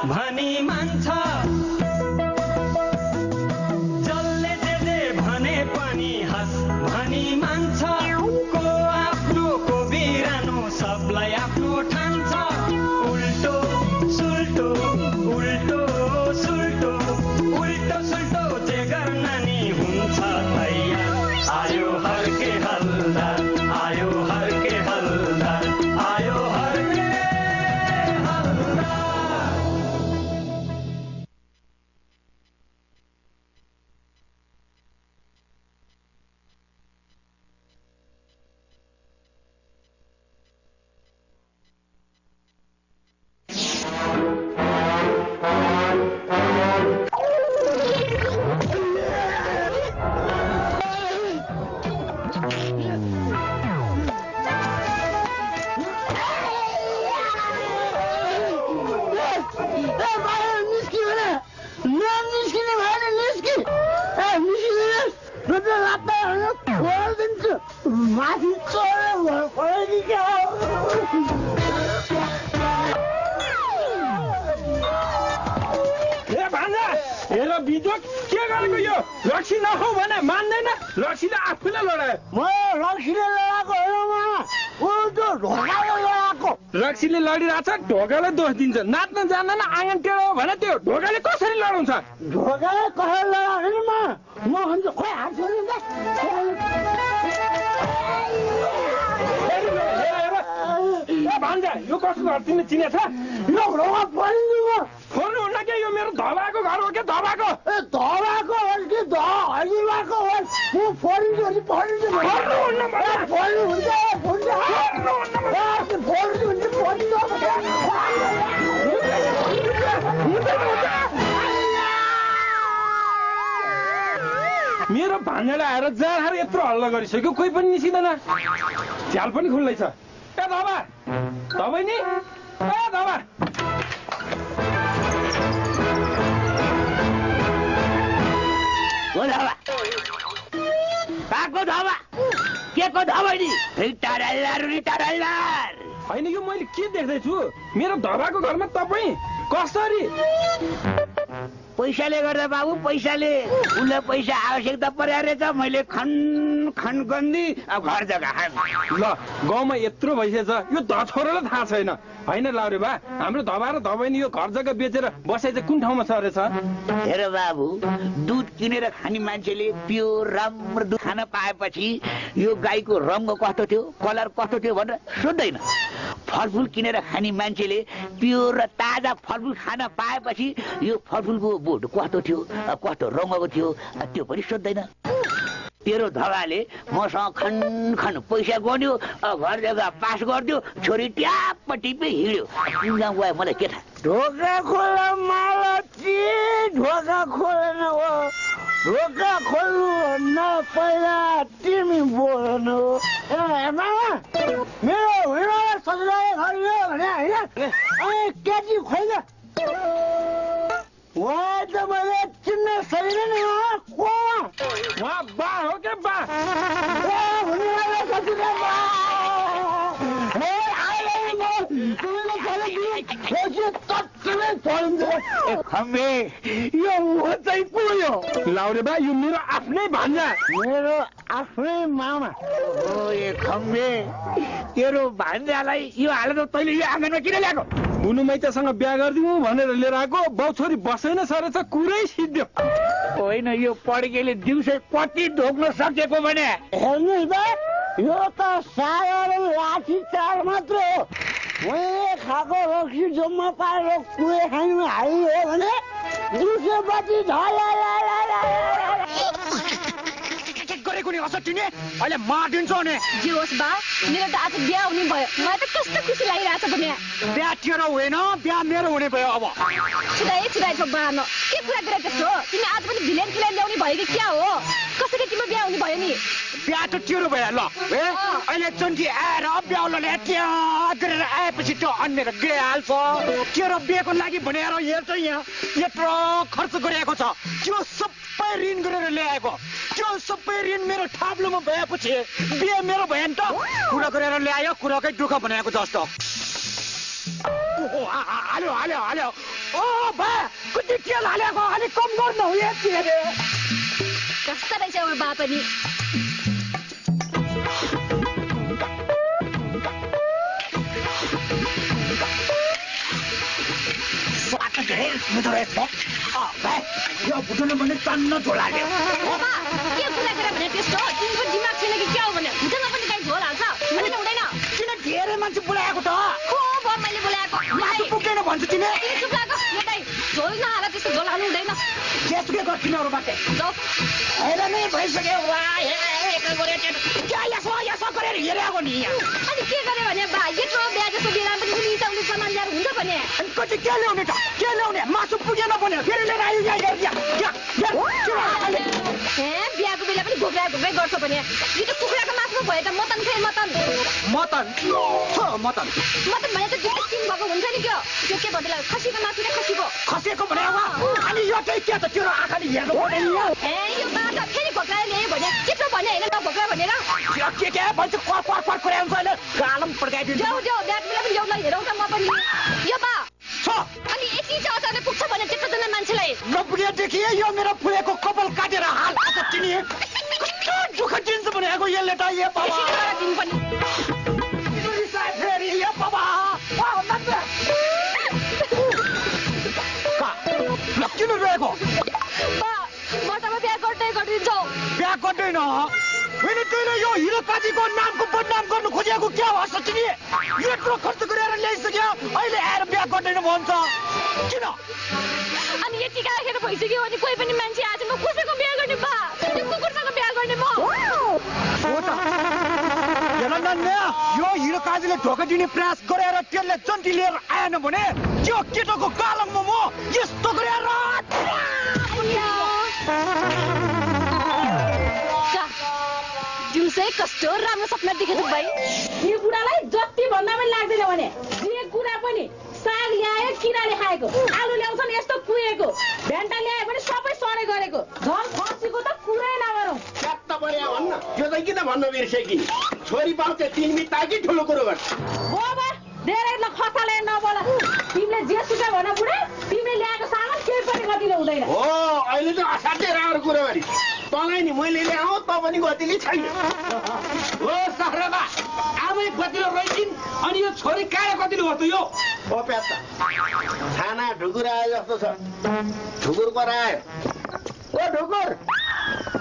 भनी मान्छ जसले जे भने पनि हस भनी मान्छ को आफ्नो को बिरानो सबलाई आफ्नो ठान्छ उल्टो सुल्टो उल्टो सुल्टो उल्टो सुल्टो जे गर्न नि हुन्छ तयार आयो हर्के हल्दार आयो हर्के हल्दार आयो हर्के रक्सीले लडिरहेछ ढोकाले दोष दिन्छ नाच्न जान्दैन आँगन टेढो भने त्यो ढोकाले कसरी लडाउँछ ढोकाले कसरी लडाउँछ म भन्छ खोइ हात छोड्नु त भान्जा यो कसको घर तिमीले चिनेछ यो ढोका फोड्नु म फोड्नु हुन्न के यो मेरो धबाको घर हो के धबाको धबाको हो कि हजुरबाको हो म फोड्नु हुन्छ फोड्नु हुन्न फोड्नु हुन्छ मेरो भान्जाले आएर जाँड यत्रो हल्ला गरिसक्यो कोही पनि निस्किँदैन झ्याल पनि खुल्लै छ ए धबा तपाईँ नि ए धबा काको धबा के को धबा नि होइन यो मैले के देख्दैछु मेरो धबाको घरमा तपाईँ कसरी पैसाले गर्दा बाबु पैसाले उसलाई पैसा आवश्यकता परेको रहेछ मैले खन गन्दी अब घर जग्गा ल गाउँमा यत्रो भइसकेछ यो छोरालाई थाहा छैन होइन लाउरे बा हाम्रो धबा र धबैनी यो घर जग्गा बेचेर बसाइ चाहिँ कुन ठाउँमा छ रहेछ हेर बाबु दुध किनेर खाने मान्छेले प्योर राम्रो दुध खान पाएपछि यो गाईको रङ्ग कस्तो थियो कलर कस्तो थियो भनेर सोध्दैन फलफुल किनेर खाने मान्छेले प्योर र ताजा फलफुल खान पाएपछि यो फलफुलको बोट कस्तो थियो कस्तो रङ्गको थियो त्यो पनि सोध्दैन तेरो धबाले मसँग खन पैसा गर्यो घर जग्गा पास गरिदियो छोरी ट्याप्प टिपे हिँड्यो गाउँ गयो मलाई के थाहा ढोका खोला मालती ढोका खोलेन हो ढोका खोल्नु भन्दा पहिला तिमी बोल्नु हो मामा मेरो हुँडा सजिलो गरियो भने होइन केटी खोल्छ वहाँ त मैले चिन्न सकिँदैन उहाँ बा हो के बा लाउरे बा यो मेरो आफ्नै भान्जा मेरो आफ्नै मामा खम्बे तेरो भान्जालाई यो हालेर तैँले यो आँगनमा किन ल्याएको बुनुमैचासँग बिहा गरिदिउँ भनेर लिएर आएको बाउ छोरी बसैन सरेछ कुरै सिद्धियो होइन यो पड्केले दिउँसै कति ढोक्न सकेको भने हेर्नुहोस् बा यो त साधारण लाठी चाड मात्र हो मैले खाएको रक्सी जम्मा पाएर कुए खानु हाल्यो भने दिउँसो बत्ती गरेको नि असर टिने अहिले मारिदिन्छ भने जे होस् बा मेरो त आज बिहा हुने भयो मलाई त कस्तो खुसी लागिरहेछ भने बिहा तेरो होइन बिहा मेरो हुने भयो अब छिराइको बानो के कुरा गरे त्यस्तो तिमी आज पनि भिलेन खेलाइ ल्याउने भयो कि क्या हो कसरी तिम्रो बिहा हुने भयो नि बिहा त तेरो भयो ल अहिले चन्टी आएर बिहाउलाले त्यहाँ गरेर आएपछि त्यो अन्य गइहाल्छ तेरो बिहेको लागि भनेर हेर्छ यहाँ यत्रो खर्च गरिएको छ त्यो सबै ऋण गरेर ल्याएको त्यो सबै ऋण मेरो थाप्लोमा भएपछि बिहे मेरो भयो नि त कुरा गरेर ल्यायो कुराकै दुःख बनाएको जस्तो हाल्यो हाल्यो हाल्यो ओ बा कति तेल हालेको अलिक कम गर्नु हो यति रे कस्ता रहेछ अब बा पनि यो भुटुन भने तन्न झोल हाल्यो बाबा के कुरा गरेर भने त्यस्तो तिम्रो दिमाग छैन कि क्या हो भने भुटुनमा पनि गाई झोल हाल्छ भने हुँदैन किन धेरै मान्छे बोलाएको त को भयो मैले बोलाएको मासु पुग्दैन भन्छ तिमी चुप लाग यतै झोल नहाल त्यस्तो झोल हाल्नु हुँदैन त्यसकै गर्छ तिमीहरूबाट जाऊ हेर नै भइसक्यो वा क्या यसो गरेर हेरेको नि अनि के गरे भने बा यत्रो बिहा जस्तो बेला पनि रिसाउने सामान ल्याएर हुन्छ भने अनि कति के ल्याउने त के ल्याउने मासु पुगेन भने फेरि लिएर आयो ए बिहाको बेला पनि घोक्राइ गर्छ भने यो त कुखुराको मासु भयो त मटन खाए मटन मटन भने त दुई किन भएको हुन्छ नि त्यो के भन्दै खसीको मासु र खसीको खसेको भने अनि यो चाहिँ के त तेरो आँखाले हेर्नु पर्दैन ए यो बाटा फेरि घोक्राइ ल्यायो भने चित्रो भने होइन नघोक्रा भनेर के भन्छ क्वार कुराउँछ अहिले गालम पड्काइदिन्छ जाऊ बिहाको बेला पनि जाउलाई हेरौँ त म पनि यो बा अनि यति चाहिँ अचानक पुग्छ भने त्यत्रोजना मान्छेलाई नपुगेदेखि यो मेरो फुलेको कपाल काटेर हाल तिनी कस्तो दुःख दिन्छ भनेको यसले त यो बाबा दिन पनि फेरि यो बाबा किन रहेको मसँग बिहा गरिदिन्छौ बिहा गर्दैन होइन तैँले यो हिरो काजीको नामको बदनाम गर्नु खोजेको क्या हो तिमी यत्रो खर्च गरेर ल्याइसक्यो अहिले आएर बिहा गर्दैन भन्छ किन अनि यति राखेर भइसक्यो अनि कोही पनि मान्छे आज म कसैको बिहा गर्ने बा कुकुरसँग बिहा गर्ने म यो हिरो काजीले ढोका दिने प्रयास गरेर त्यसले जन्ती लिएर आएन भने त्यो केटोको कालङमा म यस्तो गरेर दिउँसै कस्तो राम्रो सपना देखेको भाइ यो कुरालाई जति भन्दा पनि लाग्दैन भने जे कुरा पनि साग ल्यायो किराले खाएको आलु ल्याउँछन् यस्तो कुहेको भेन्टा ल्यायो भने सबै सडे गरेको झन् खसीको त कुरै नगरौँ क्याट्ट बढिया भन्न त्यो चाहिँ किन भन्न बिर्से कि छोरी पाउँछ तिन मिता कि ठुलो कुरो गर्छ बाबा धेरै ल खसाले नबोला तिमीले जे सुके भन बुढा तिमीले ल्याएको सामान केही पनि गतिलो हुँदैन हो अहिले त असाध्यै राम्रो कुरो गरी तँलाई नि मैले ल्याऊ त पनि गतिले छैन हो सहरबा आमै कतिलो रहिन् अनि यो छोरी कायो कतिलो हो त यो ओ प्यास छाना ढुकुर आयो जस्तो छ ढुकुर करायो ओ ढुकुर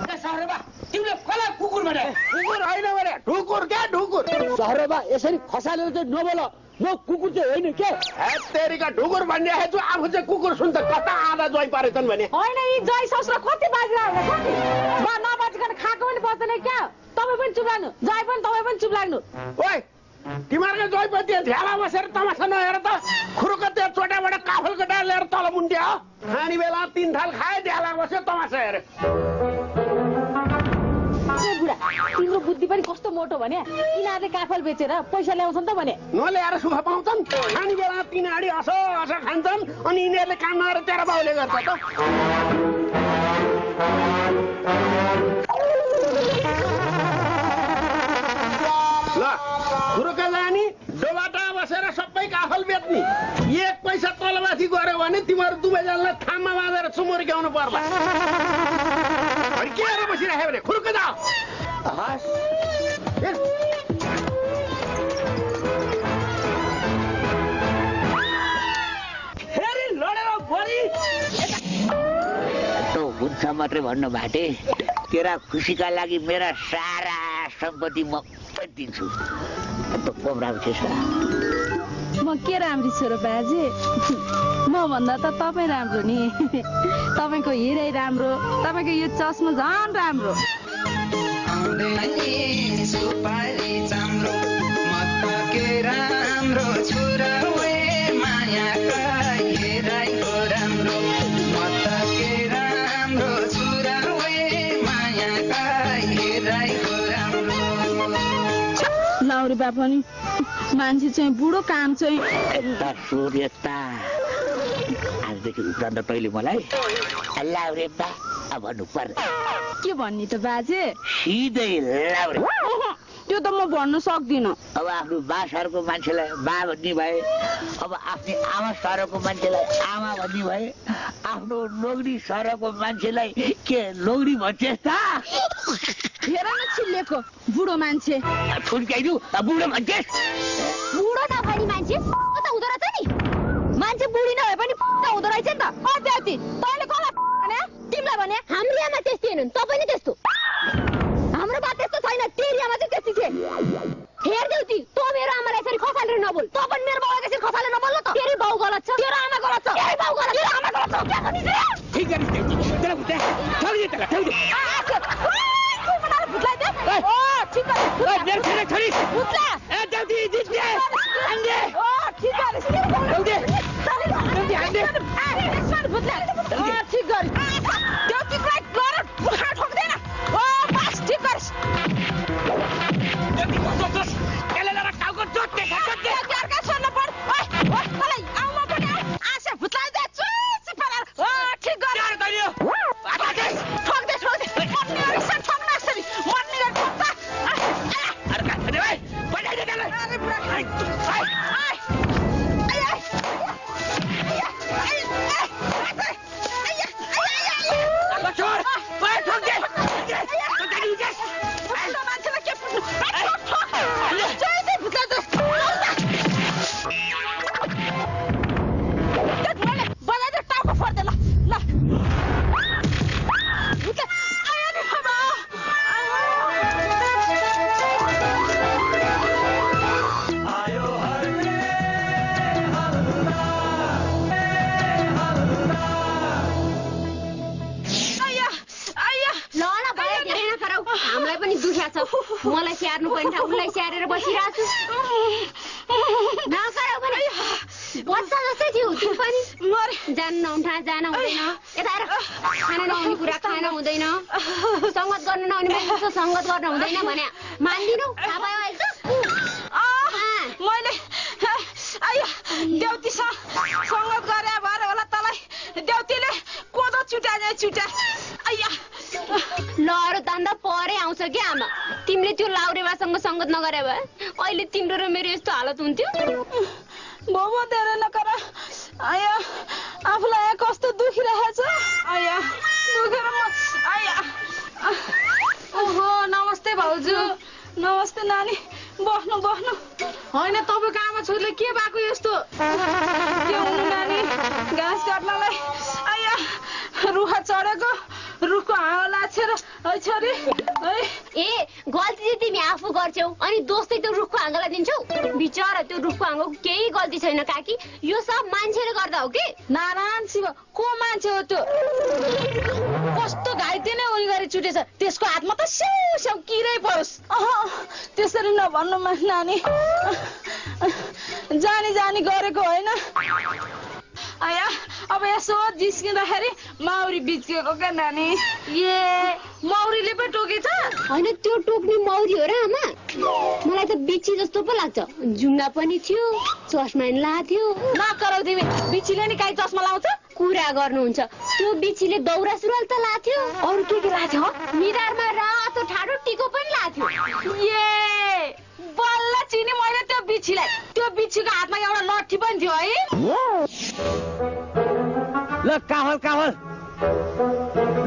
ए सहरबा तिमीले कसलाई कुकुर भने ढुकुर होइन भने ढुकुर क्या ढुकुर सहरबा यसरी खसालेर चाहिँ नबोल म कुकुर चाहिँ होइन के तेरिका ढुकुर भन्ने आएछु आफू चाहिँ कुकुर सुन्छ कता आधा ज्वाइँ पारेछन् भने होइन यी जय ससुरा कति बाजिरहेको कति म नबाजिकन खाएको पनि बस्दैन क्या तपाईँ पनि चुप लाग्नु जय पनि तपाईँ पनि चुप लाग्नु ओइ तिमीहरूको ज्वाइँपति झ्याला बसेर तमासा नहेर त खुरुको त्यो चोटाबाट काफलको डाल लिएर तल मुन्ट्या हो खाने बेला 3 थाल खाए झ्याला बस्यो तमासा हेर बुढा तिम्रो बुद्धि पनि कस्तो मोटो भने यिनीहरूले काफल बेचेर पैसा ल्याउँछन् त भने नल्याएर सुख पाउँछन् खाने बेला 3 आडी असो खान्छन् अनि यिनीहरूले काम नगरेर तेरो बाउले गर्छ त ल खुरुका जानी डोबाटा बसेर सबै काफल बेच्ने 1 पैसा तलमाथि गऱ्यो भने तिमीहरू दुवैजनालाई थाममा बाँधेर चुमुर्क्याउनु पर्ला अनि के गरेर बसिराख्यो भने खुरुका जाऊ फेरि लडेर बढी त हुन्छ मात्रै भन्नु भाटे तेरा खुसीका लागि मेरा सारा सम्पत्ति म दिन्छु म के राम्री छु र बाजे म भन्दा त तपाईँ राम्रो नि तपाईँको हिरै राम्रो तपाईँको यो चस्मा झन् राम्रो लाउरी बा पनि मान्छे चाहिँ बुढो काम चाहिँ आजदेखि उप्रान्त तैँले मलाई लाउरे बा भन्नु पर्ने के भन्ने त बाजे सिधै लाउरे त्यो त म भन्न सक्दिनँ। अब आफ्नो बा सरको मान्छेलाई बा भन्ने भए, अब आफ्नो आमा सरको मान्छेलाई आमा भन्ने भए, आफ्नो लोग्री सरको मान्छेलाई के लोग्री भन्छेस् त? हेर न चिल्लेको बुढो मान्छे। ठुल्क्याइदिउ बुढो भन्छेस्? बुढो नभनी मान्छे कता हुँदो रहेछ नि? मान्छे बुढी नभए पनि हुँदो रहेछ नि त। अत्याति तैँले कसलाई भने? तिमीलाई भने? हाम्रो आमा त्यस्तै हेर्नु तपाईँ नै त्यस्तो। हाम्रो बात त्यस्तो छैन, तेरी आमा चाहिँ त्यस्तै छ। हेर देउती, तँ मेरो आमालाई यसरी खसालेर नबोल। तँ पनि मेरो बाउलाई यसरी खसालेर नबोल न त। तेरी बाउ गलत छ, तेरो आमा गलत छ। तेरी बाउ गलत छ, तेरो आमा गलत छ। के गर्नु छ? ठीक गरिस् देउती। तेरा बुट्टा छोडिदे तेला छोडिदे। ठीक गरिस्। मेरो छोरी छोरी। बुझ्ला? ए देउती जित्ने। हान्दे। ठीक गरिस्। देउती। देउती हान्दे। बुझ्ला? ठीक गरिस्। देउती क्राइक गरेर बुखा ठोक्दैन। बस ठीक गरिस्। देउती कस्तो जोस? केलेर टाउको जोत्ने जोत्ने। अर्का छोड्न पर्छ। ओइ तँलाई आउमा पनि आशा भुत्लाइदे चुसी पारेर। ठीक गरिस्। यार गरियो। ठोक्दे मर्ने गरी सन ठोक्न यसरी मर्ने गरी ठोक्छ। अर्का छोरी भाइ बजाइदे त्यसलाई। अरे बुढा छोड ओए ठोक्दे। बजाइदे उजेस। मान्छेलाई के पुग्नु? जयले भुत्लाइदे। बजाइदे टाउको फोड्दे ल। हामीलाई पनि दुख्या छ। मलाई स्याहार्नु पर्ने ठाउँ उसलाई स्याहारेर बसिरहेको छु। नगराउ पनि बच्चा जस्तै थियो तिमी पनि। जानु नहुन्थ्यो, जान हुँदैन। यता आएर खान नहुने कुरा खान हुँदैन, सङ्गत गर्न नहुने मान्छेसँग सङ्गत गर्न हुँदैन भने मान्दिनौ। थाहा पायो अहिले त? मैले देउतीसँग सङ्गत गरे भएर होला तँलाई देउतीले कोदो चुटाए चुटा। लहरो तान्दा परै आउँछ कि आमा। तिमीले त्यो लाउरेवासँग सङ्गत नगरे भए अहिले तिम्रो र मेरो यस्तो हालत हुन्थ्यो। मोमो धेरै नकर। आफूलाई कस्तो दुखिरहेछ। दुखेर म ओहो नमस्ते भाउजू। नमस्ते नानी। बस्नु होइन तपाईँको आमा छोरीले के भएको यस्तो? के हुनु नानी? घाँस काट्नलाई रुखा चढेको, रुखको हाँगो लाछेर छोरी। ए गल्ती चाहिँ तिमी आफू गर्छौ अनि दोष चाहिँ त्यो रुखको हाँगोलाई दिन्छौ। बिचरा त्यो रुखको हाँगोको केही गल्ती छैन काकी, यो सब मान्छेले गर्दा हो कि। नारायण शिव को मान्छे हो त्यो? कस्तो घाइते नै उनी गरी चुटेछ, त्यसको हातमा त स्याउ स्याउ किरै परोस्। त्यसरी नभन्नु नानी, जानी जानी गरेको होइन। अब यसो जिस्किँदाखेरि माउरी बिच्किएको क्या नानी। ए माउरीले पो टोकेछ? होइन त्यो टोक्ने मौरी हो र आमा। मलाई त बिच्छी जस्तो पो लाग्छ। जुङ्गा पनि थियो, चस्मा पनि लगाएको थियो। नकराउ तिमी, बिच्छीले नि काहीँ चस्मा लाउँछ? कुरा गर्नुहुन्छ। त्यो बिच्छीले दौरा सुरुवाल त लाथ्यो। अरू के लाथ्यो? निधारमा रातो ठाडो टिको पनि लाथ्यो। ए बल्ल चिनी मैले त्यो बिच्छीलाई। त्यो बिच्छीको हातमा एउटा लट्ठी पनि थियो है। ल काफल काफल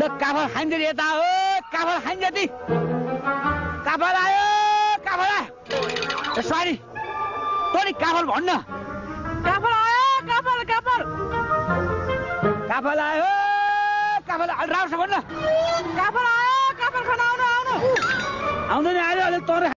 ल काफल खान्छ यता हो। काफल खान्छ ती काफल आयो। काफल आयो सरी तोरी काफल भन्न। काफल आयो। काफल काफल काफल आयो। काफल राम्रोसँग भन्न। काफल आयो। काफल खान आउनु आउँदैन आयो अहिले तोरे